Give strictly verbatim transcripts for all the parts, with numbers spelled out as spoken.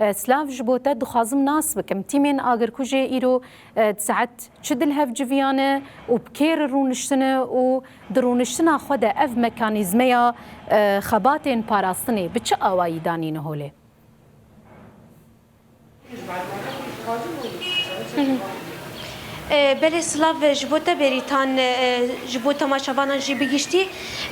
E, Silav ji bo te, dixwazim nas bikim. Tîmên agirkujê îro, e, di saet çi di li hev civiyane û bi kê re rûniştine û di rûniştina xwe de ev mekanîzmeya, e, xebatên parastinê bi çi awayî danîne holê? E, belê, silav ji bo te Bêrîtan, e, ji bo temaşevanan jî bi giştî.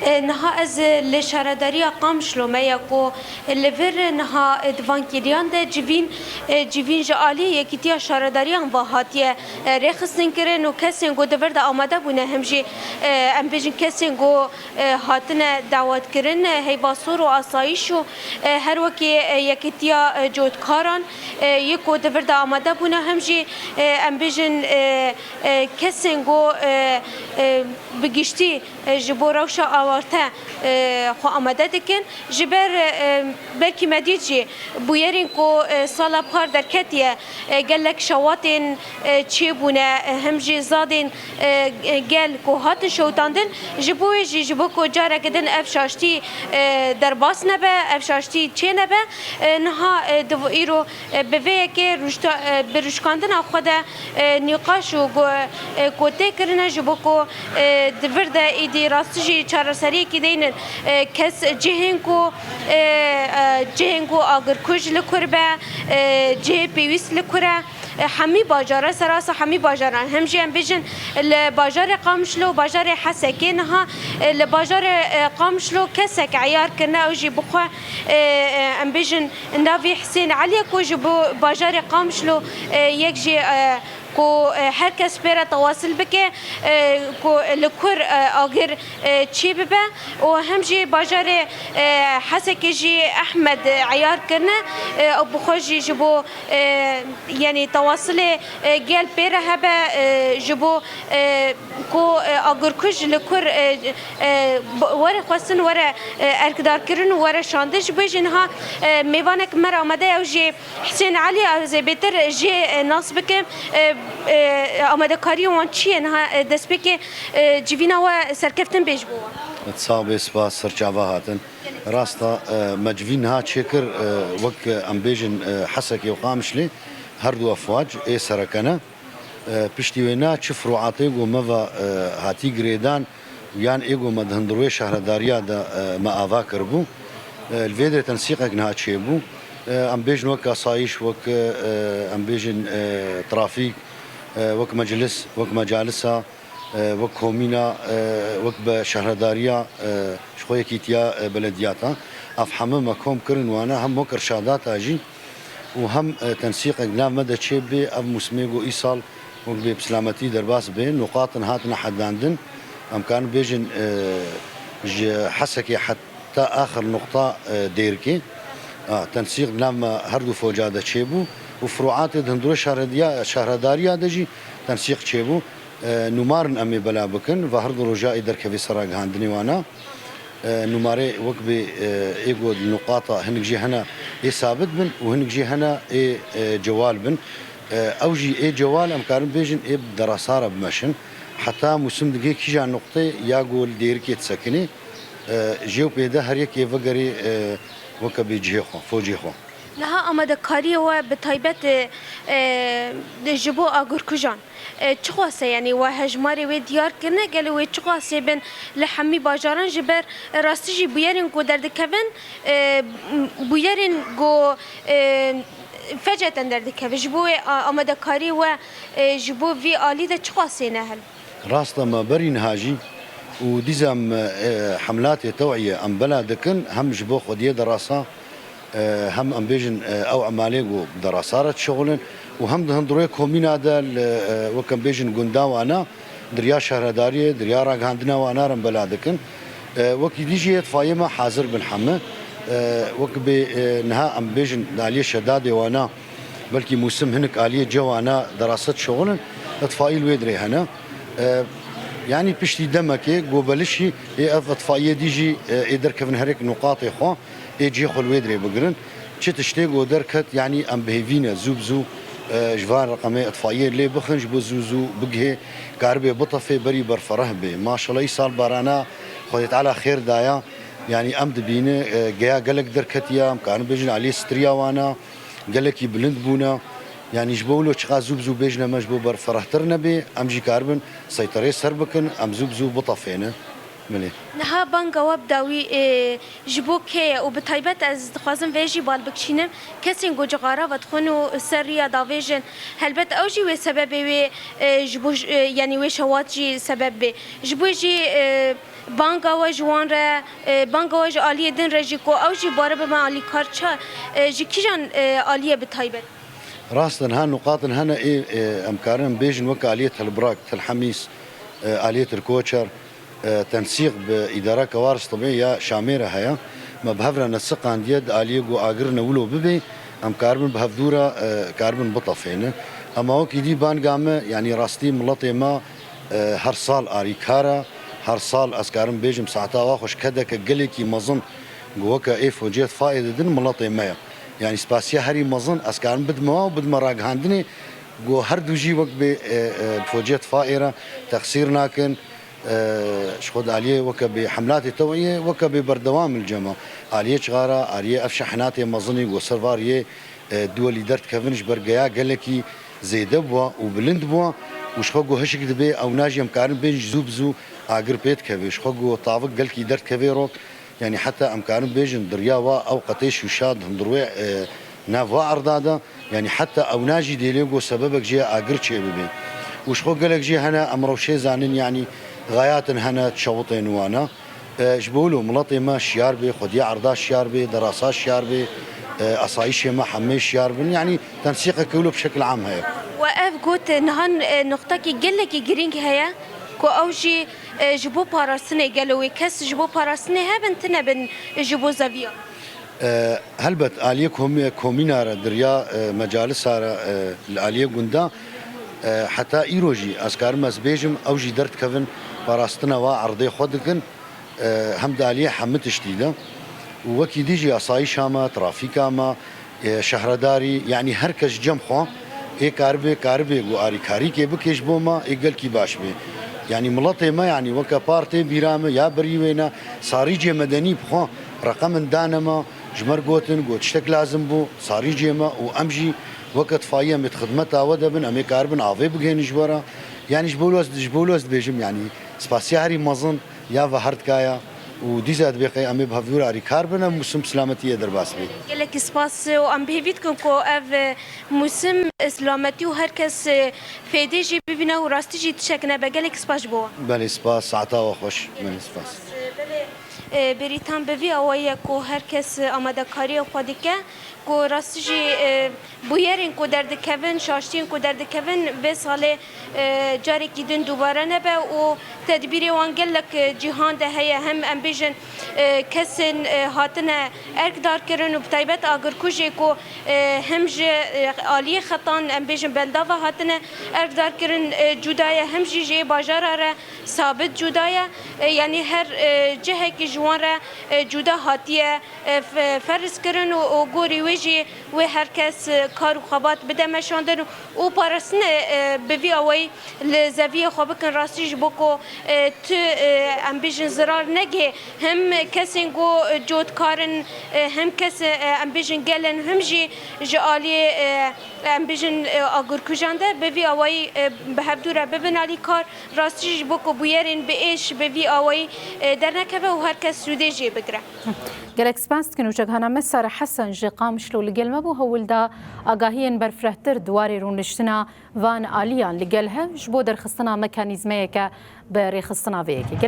E, niha ez li şaredariya Qamişlo me ya ku li vir niha, e, di van kêliyan de civîn, e, civîn ji alî Yekîtiya Şaredariyan ve hatiye, e, rêxistin kirin û kesên ku di vir de amade bûne, hem jî, e, em bêjin kesên ku, e, hatine dawetkirin, e, heyva sor û asayîş û, e, her wekî, e, Yekîtiya, e, Cotkaran, e, yê ku di vir de amade bûne, hem jî, e, em bêjin, e, e, kesên ku, e, e, bi giştî, e, ji bo rewşa awarte, e, xwe amade dikin. Ji ber, e, belkî me dît jî bûyerên ku, e, sala par derketiye, e, gelek şewatên, e, çêbûne, e, hem jî zadên, e, e, gel ku hatin şewitandin, ji bo wê jî, ji bo ku careke din ev şaştî, e, derbas nebe, ev şaştî çê nebe, e, niha, e, di îro, e, bi vê yekê rûşta-, e, bi rûşkandina xwe de, e, nîqaş û go-, e, ku tê kirine ji bo ku, e, di vir de êdî rastî jî çareseriyekî deynin, e, kes cihên ku, e, e, cihên ku agirkuj li kur be, e, cihê pêwîst li kur e, e, hemî bajara, serasa hemî bajaran, hem jî em bêjin li bajarê Qamişlo, bajarê Hesekê niha, e, li bajarê, e, Qamişlo kesek eyar kirine, ew jî bixwe, e, e, em bêjin navê Hisên Eliyê ku ji bo bajarê Qamişlo, e, yek jî, e, ku, e, her kes pê re tewasil bike, e, ku li kur, e, agir, e, çê bibe û hem jî bajarê, e, Hesekê jî Ehmed, e, eyar kirine, e, ew bi xwe jî ji bo, e, yanî tewasilê, e, gel pê re hebe, e, ji bo, e, ku, e, agirkuj li kur, e, e, b-, were xwestin, were, e, erkdarkirin û were şandin. Ji bo jî niha, e, mêvanek me re amade ye, ew jî Hisên Elî, ez ê bêtir jê, e, nas bikim. E, e, amadekariyên wan çi ye niha, e, destpêkê, e, civîna we serkeftin bê ji bo wan? Sax bê, spas, serçava hatin. Rast e, e, me civîn niha çêkir, e, wek, e, em bêjin, e, Hesekê û Qamişlê her du efwac ê sereke ne. E, piştî wê ne çi firuatê ku me ve, e, hatî girêdan, yan ê ku me di hundirwê şehredariya de, e, me ava kiribû. E, li vê derê tensîqek niha çêbû. E, em bêjin wek asayîş, wek, e, em bêjin, e, trafîk, e, wek meclis, wek mecalisa, e, wek komîna, e, wek be şehredariya, e, ji xwe yekîtiya, e, belediyata. Ev heme me kom kirin wana, hem wek irşadata jî û hem, e, tensîqek di nav me de çêbê, ev mûsimê ku îsal wek bê bi silametî derbas bê, nuqatin hatine hedandin. Em karin bêjin, e, ji Hesekê heta axir nuqta, e, Dêrikê. A, tensîq di nav me her du foca de çêbû û firuatê di hundirê şehrediya-, şehredariya de jî tensîq çêbû. E, nûmarin em ê bela bikin, va her du roja ê derkevê ser ragihandinê wana. E, nûmarê wek bê, e, ê ku di nuqata hinek jê hene ê sabit bin û hinek jê hene ê, e, cewal bin. E, ew jî ê cewal em karin bêjin ê bi derasa re bimeşin. Heta mûsim digihê kîja nuqtê ya ku li Dêrikê disekinê, e, jê û pê de her yekê vegerê, e, weke bê cihê xwe, focê xwe. Niha amadekariyê we bi taybet, e, e, ji bo agirkujan, e, çiqas e, yanî we hejmarê wê diyar kirine, gelê wê çiqas ê bin li hemî bajaran, ji ber, e, rastî jî bûyerên ku derdikevin, e, bûyerên ku, e, feceten derdikeve. Ji bo wê, a, amadekariyê we, e, ji bo vî alî de çiqas ê nehil? Rast e, me berî niha jî û dîsa em, e, hemlatê tewîye em bela dikin, hem ji bo xwediyê derasa, e, hem em bêjin, e, ew emalê ku derasa re dişixulin û hem di hundirê komîna de li, e, wek em bêjin gunda wana, di riya şehredariyê, di riya ragihandina wana re em bela dikin. E, wekî dî jî itfayê me hazir bin heme. E, wek bê, e, niha em bêjin di aliyê şedadê wana, belkî mûsim hinek aliyê cewana derasa dişixulin, itfaî li wê dirê hene. E, yanî piştî demekê gobelişî ê ev itfaiyê dî jî, e, ê derkevin herêk nuqatê xwe, ê cihê xwe li wê dirê bigirin. Çi tiştê go derket, yanî em bi hêvî ne zû bi zû, e, ji van reqemê itfaiyê lê bixin, ji bo zû zû bigihê, karibê bitefê berî berfereh bê. Maşallah îsal barana Xwedê Teala xêr daya. Yanî em dibîne, e, geya gelek derketiya, em karin bêjin aliyê stiriya wana. Gelekî bilind bûne. Yanî ji bo wilo çiqas zû bi zû bêjine me ji bo berfirehtir nebe, em jî karibin seyterê ser bikin, em zû bi zû bitefêne. Belê. Niha banga we bi dawî, e, ji bo kê ye û bi taybet ez dixwazim vê jî bal bikişînim, kesên ku cixara vedixwin û ser riya davêjin, helbet ew jî wê sebebê wê, e, ji bo, e, yanî wê şewat jî sebeb bê. Ji bo jî, e, banga we ji wan re, e, banga we ji aliyê din re jî ku ew jî bare bibe alîkar, ça, e, ji kîjan, e, aliyê bi taybet? Rast in, ha nuqatin hene ê, e, em karin em bêjin weke aliyê Til Birak, Til Hemîs, e, aliyê Til Koçer, e, tensîq bi îdara Kewaristibê ya Şamê re heye. Me bi hev re nesiqandiye di aliyê ku agir ne wilo bibê, em karibin bi hevdû re, e, karibin bitefênin. Ema wekî dî banga me, yanî rastî miletê me, e, her sal arîkar e, her sal ez karim bêjim saeta wa xwe ji kedeke gelekî mezin ku weke ê fociyet faê didin miletê me ye. Yanî spasiya herî mezin ez karim bidime wa û bidime ragihandinê ku her du jî wek bê, e, e, fociyet faê re texsîr nakin. E, ji xwe di aliyê weke bê hemlatê tewiyê, weke bê berdewam li cema. Aliyê çixara, aliyê ev şehnatê mezinî ku ser va riyê, e, duwelî derdikevin ji ber geya gelekî zêde bûa û bilind bûa û ji xwe ku hişk dibê ew najî em karin bên ji zû bi zû agir pê dikeve. Ji xwe ku tavik gelkî derdikevê rok, yanî heta em karin bêjin di riya wa ew qetê şûşa di hundir wê, e, nav wa erda de, yanî heta ew najî dêlê ku sebebek jê agir çê bibe. Û ji xwe gelek jê hene em rewşê zanin, yanî xayatin hene çewitên wana. E, ji bo wilo miletê me şiyar bê, xwediya erda şiyar bê, derasa şiyar bê, e, asayişê me hemê şiyar bin. Yanî tensîqeke wilo bi şekil am heye. We ev got, nihan, e, nuqtekî gelekî girîng heye ku ew jî, e, ji bo parastinê gelo wê kes ji bo parastinê hebin tine bin ji bo zeviya. E, helbet aliyê komî-, komîna re, di riya, e, mecalisa re, e, li aliyê gunda, e, heta îro jî ez karim ez bêjim, ew jî derdikevin parastina wa erdê xwe dikin. E, hem di aliyê hemî tiştî de û wekî dî jî asayîşa me, trafîka me, e, şehredarî, yanî her kes cem xwe ê karibê, karibê ku arîkarîkê bike ji bo me ê gelkî baş bê. Yanî miletê me, yanî weke par tê bîra me ya berî wêne, sarîcê medenî bi xwe reqemin dane me, ji me re gotin ku tiştek lazim bû, sarîcê me û em jî weke tifayî em ê di xidmeta we de bin, em ê karibin avê bigihînin ji we re. Yanî ji bo wilo ez, ji bo wilo ez dibêjim, yanî spasiya herî mezin ya ve her dikaya û dîsa dibê qey em ê bi hevdû re arîkar bin, ev mûsim silametiyê derbas bê. Gelekî spas û em bi hêvî dikin ku ev, e, mûsim silametî û her kes, e, fêdê jî bibîne û rastî jî tiştek nebe. Gelekî spas ji bo we. Belê spas, saeta we xweş. Belê spas. E, belê, e, Bêrîtan bi vî awayî ye ku her kes, e, amadekariya xwe dike. Ku rastî jî, e, bûyerên ku derdikevin, şaştiyên ku derdikevin vê salê, e, carekî din dubare nebe û tedbîrê wan gelek, e, cîhan de heye. Hem em bêjin, e, kesên, e, hatine erkdar kirin û bi taybet agirkujê ku, e, hem ji, e, aliyê xetan em bêjin bendava hatine erkdar kirin, e, cuda ye, hem jî jê bajara re sabit cuda ye. E, yanî her, e, cihekî ji wan re, e, cuda hatiye, e, f-, ferz kirin û, û gorî wê jî wê her kes, e, kar û xebat bide meşandin û parastinê, e, bi vî awayî li zeviyê xwe bikin. Rastî ji bo ku, e, tu, e, em bêjin zirar negê hem kesên ku, e, cotkar in, e, hem kes, e, em bêjin gel in, hem jî ji aliyê, e, em bêjin, e, agirkujan de bi vî awayî, e, bi hevdû re bibin alîkar. Rastî ji bo ku bûyerên bi êş bi vî awayî, e, dernekeve û her kes sûdê jê bigire. Gelek spas dikin û çekhana me Sare Hesen ji Qamişlo li gel me bû, hewl da agahiyên berfirehtir di warê rûniştina van aliyan li gel hev ji bo derxistina mekanîzmeyeke bi rêxistina vê yekê.